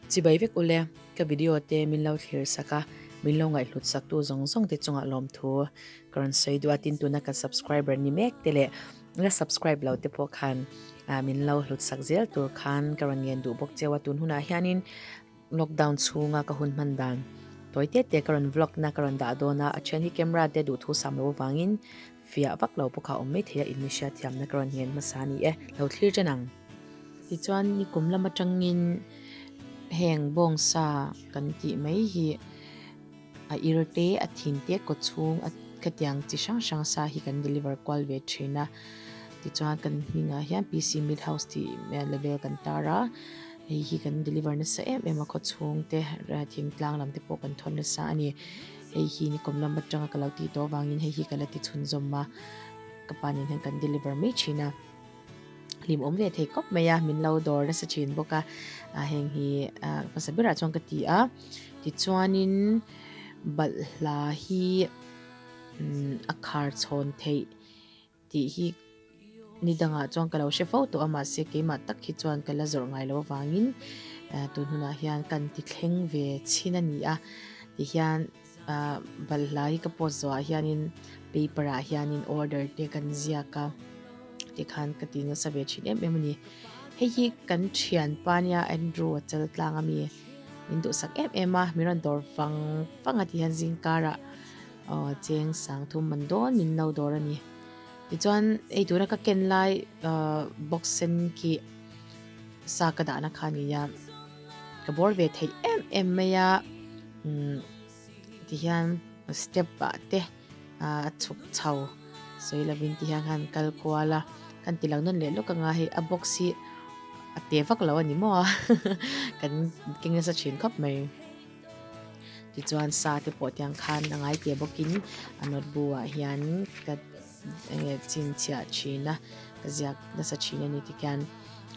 Chibai vek ule, ka video te min lo thlir sak a, min lo ngaihhlut sak tu zawng zawng te chungah lawmthu ka rawn sawi duh a, tin tuna ka subscriber ni mek te leh la subscribe lo te pawh khan min lo hlut sak zel tur khan ka rawn ngen duh bawk cheu a, tun hunah hianin lockdown chhunga ka hun hman dan tawi te te ka rawn vlog na ka rawn dah dawn a, a then hi camera te duhthu sam lo avangin fiah vak lo pawh kha a awm mai thei a, in hriat thiamna ka rawn ngen hmasa a ni e, lo thlir chen ang. Tichuan nikum lam atangin heng bawngsa kan tih mai hi a ir te, a thin te, kaw chhung a khatiang chi hrang hrang sa hi kan deliver kual ve thin a. Tichuan kan hmingah hian PC Meat House tih level kan tar a, hei hi kan deliver nasa em em a, khaw chhung te thingtlang lam te pawh kan thawn nasa a ni. Hei hi nikum lam atanga ka lo tih tawh avangin hei hi ka la ti chhunzawm a, ka pa nen hian kan deliver mai thin a. Hlim awm ve thei khawp mai a, min lo dawr nasa thin bawk a, heng hi hmasa berah chuan ka ti a. Tichuanin balhla hi a khar chhawn theih tih hi ni dangah chuan ka lo hre fo tawh a, mahse keimah tak hi chuan ka la zawrh ngai loh avangin tun hunah hian kan ti thleng ve chhin a ni a. Tihian balhla hi ka post zawhah hianin paper ah hianin order te kan ziak a tikhan ka ti nasa ve thin em em a ni. Hei hi kan thianpa nia Andrew a chal tlang a mi min duhsak em em a min rawn dawr vang vang a tihian zingkarah aw cheng sang thum man dawn min lo dawr a ni. Tichuan hei tuna ka ken lai ah box sen khi sa ka dahna kha a ni a ka bawr ve theih em em mai a umm tihian step ah te a chhuk chho sawi lovin tihian khan kal kual a kan ti lang nawn leh lawk anga hei a box hi a te vak lo a ni maw a kan keng nasa thin khawp mai tichuan sa te pawh tiang khan a ngai te bawkin a note bu ah hian ka enge chhinchhiah thin a ka ziak nasa thin a ni tikhian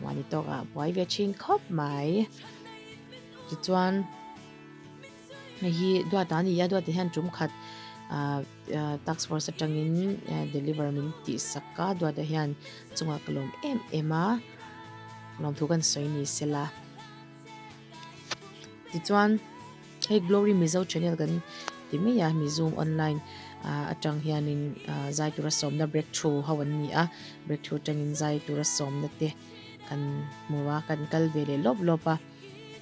mahni tawkah buai ve thin khawp mai tichuan. Hei hi duat a ni a duat ah hian tum khat ah task force atangin deliver min tih sak a duat ah hian chungah ka lawm em em a lawmthu kan sawi ni sela tichuan hei glory mizo channel kan ti mai a mizo online ah atang hianin ah zai tura sawmna breakthrough ho an ni a breakthrough atangin zai tura sawmna te kan hmu a kan kal ve leh lawp lawp a.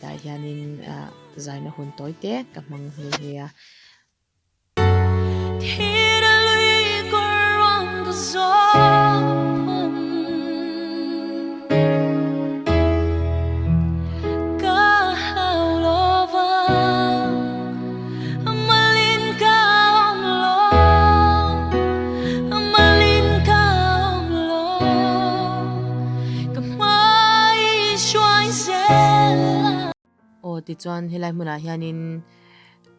Tah hianin zaina hun tawi te ka hmang nghe nghe a. Aw tichuan helai hmunah hianin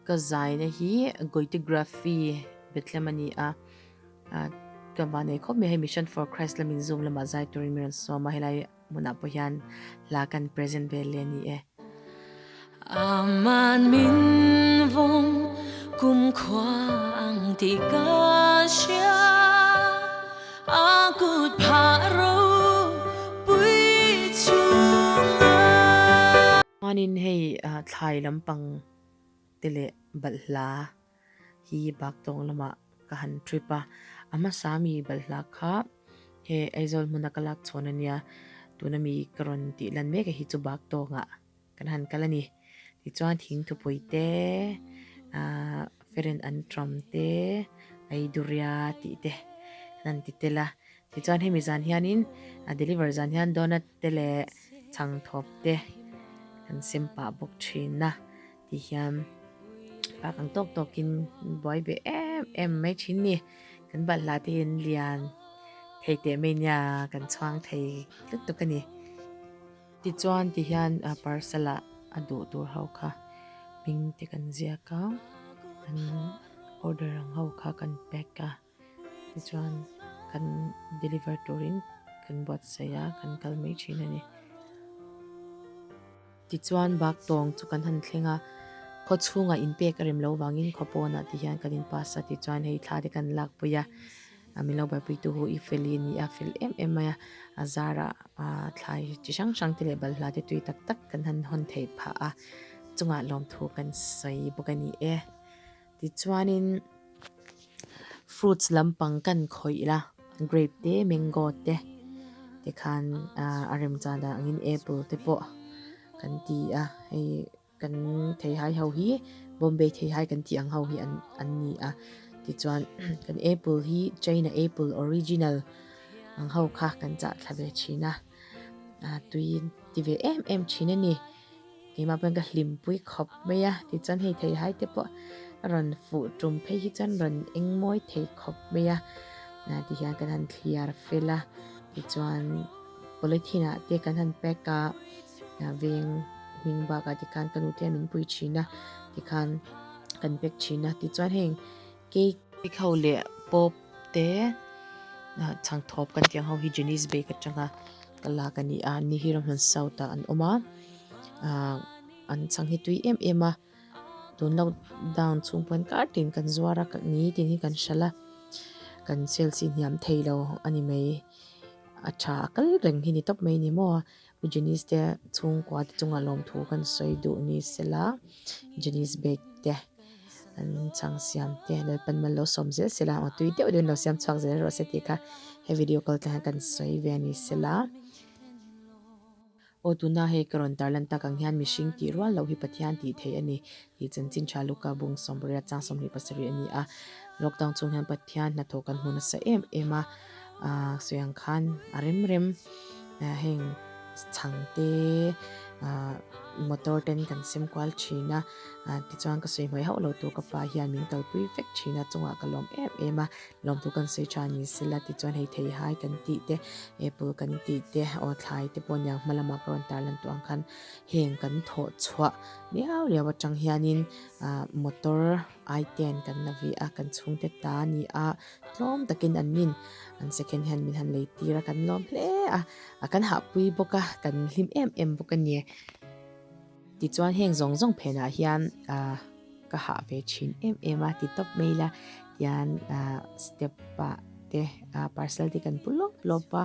ka zaina hi Goitegraphy Bethlehem a ni a, ka vanei khawp mai a hei Mission for Christ lamin zoom lamah zai turin min rawn sawm a helai hmunah pawh hian hla kan present vel leh a ni e. Aman min vawng kumkhua ang tih ka hria a kut phah ropui chunga. Chuanin hei thlai lampang te leh balhla hi bak tawng lamah ka han trip a, a hmasa mi balhla kha he Aizawl hmuna ka lak chhawn a nia, tuna mi ka rawn tih lan mek a hi chu bak tawngah kan han kal a ni. Tichuan thingthupui te, ah feren antram te, aiduria tih te kan han ti tel a. Tichuan hemi zan hianin a deliver zan hian donut te leh chhangthawp te kan sem pah bawk thin a. Ti hian bak ang tawk tawkin buai ve em em mai thin ni. Kan balhla te hi an lian thei teh mai nia kan chhuang thei lutuk a ni. Tichuan ti hian parcel ah a duh tur ho kha hming te kan ziak a, an order ang ho kha kan pack a. Tichuan kan deliver turin kan buatsaih a, kan kal mai thin a ni. Tichuan bak tawng chu kan han thleng a, khaw chhungah inpek a rem lo vangin khaw pawnah ti hian kan in pass a, tichuan hei thla te kan lakpui a. Min lo buaipuitu hu i fel i ni a, fel em em mai a, a zarah thlai chi hrang hrang te leh balhla te tui tak tak kan han hawn theih phah a, chungah lawmthu kan sawi bawk a ni e. Tichuanin fruits lampang kan khawih la, grape te mango te tikhan a remchan dan angin apple te pawh kan ti a, hei. Kan theihai ho hi Bombay theihai kan tih ang ho hi an an ni a, tichuan kan apple hi China apple original ang ho kha kan chah thla ve thin a, ah tui ti ve em em thin a ni. Keimah pawhin ka hlimpui khawp mai a, tichuan hei theihai te pawh a rawn fuh tum phei hi chuan rawn eng mawi thei khawp mai a, ah tihian kan han thliar fel a, tichuan polythene ah te kan han pack a. Veng hming bakah tikhan ka nu te min pui thin a tikhan kan pack thin a tichuan heng cake ho leh pawp te chhang thawp kan tih ang ho hi Jenny's bake atanga ka lak a ni a ni hi ramhlun south ah an awm a ah an chhang hi tui em em a tun lockdown chhung pawn kar tin kan zuar a ni tin hi kan hralh a kan sales hi hniam thei lo a ni mai a tha a kal reng hi ni tawp mai a ni maw. Pu Janice te chhungkua te chungah lawmthu kan sawi duh ni sela Janice bag te an chhang siam te Lalpan mal lo sawm zel sela aw tui deuh deuhin lo siam chhuak zel rawh se tih kha he video kal tlang hian kan sawi ve a ni sela. Aw tuna hei ka rawn tarlan tak ang hian mihring tih rual loh hi Pathian tih theih a ni tih chanchin tha Luka bung sawmpariat chang 27 a ni a. Lockdown chhung hian Pathian hnathawh kan hmu nasa em em a. Ahh sawi ang khan a rem rem heng chhang te ahh motor ten kan sem kual thin a ah tichuan ka sawi hmai hauh lo tur ka pa hian min kalpui vek thin a chungah ka lawm em em a lawmthu kan sawi tha ni sela tichuan hei theihai kan tih te apple kan tih te aw thlai te pawh aniang hma lamah ka rawn tarlan tawh ang khan heng kan thawh chhuah liau liau atang hianin ah motor aiten kan la ve a kan chhungte ta a ni a. Tlawm takin an nin an second hand min han lei tir a, kan lawm hle a, a kan hahpui bawk a, kan hlim em em bawk a ni. Tichuan heng zawng zawng phenah hian ah ka hah ve thin em em a ti tawp mai ila tian ah step ah te ah parcel te kan pu lawp lawp a,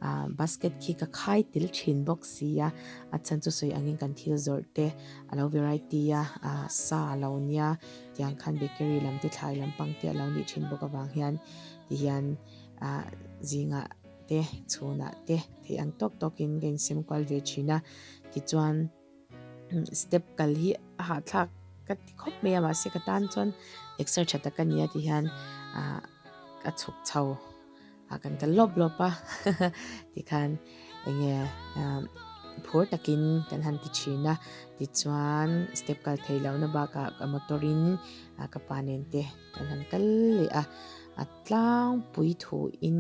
ah basket khi ka khai tel thin bawk si a, a chhan chu sawi angin kan thil zawrh te a lo variety a, ah sa a lo nia. Tiang khan bakery lam te thlai lampang te a lo nih thin bawk avang hian tihian ah zingah te chhunah te theih ang tawk tawkin ka insem kual ve thin a tichuan step kal hi a hahthlak ka ti khawp mai a mahse ka tan chuan exer tha tak a ni a tihian ah ka chhuk chho. Ah kan kal lawp lawp a tikhan enge phur takin kan han ti thin a tichuan step kal thei lohna bakah ka motor in ka pa nen te kan han kal leh a a tlangpui thu in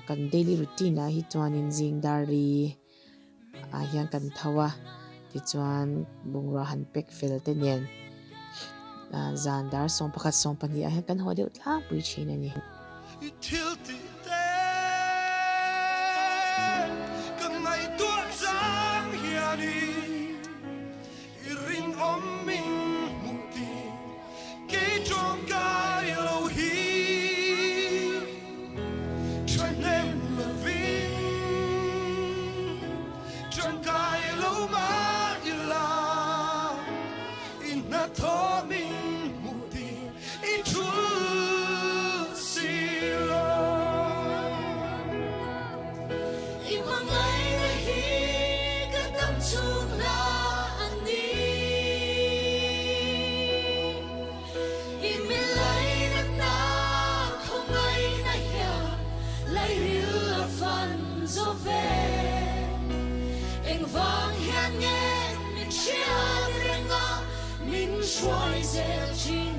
kan daily routine ah hi chuanin zing dar li ah hian kan tho a tichuan bungrua han pack fel te nen ah zan dar 11 12 ah hian kan haw deuh tlangpui thin a ni. I thil tih te ka ngaihtuah chang hianin i rinawm min hmuh tih kei tawngkai lo hi thahnem lovin tangkai lo mah ila i hnathawh min hmuh tih i thul si lo. I hmangaihna hi ka dam chhungna a ni. I milainatna khawngaihna hian lairil a fan zo ve. Engvang hian nge min hriat reng a, min hruai zel thin.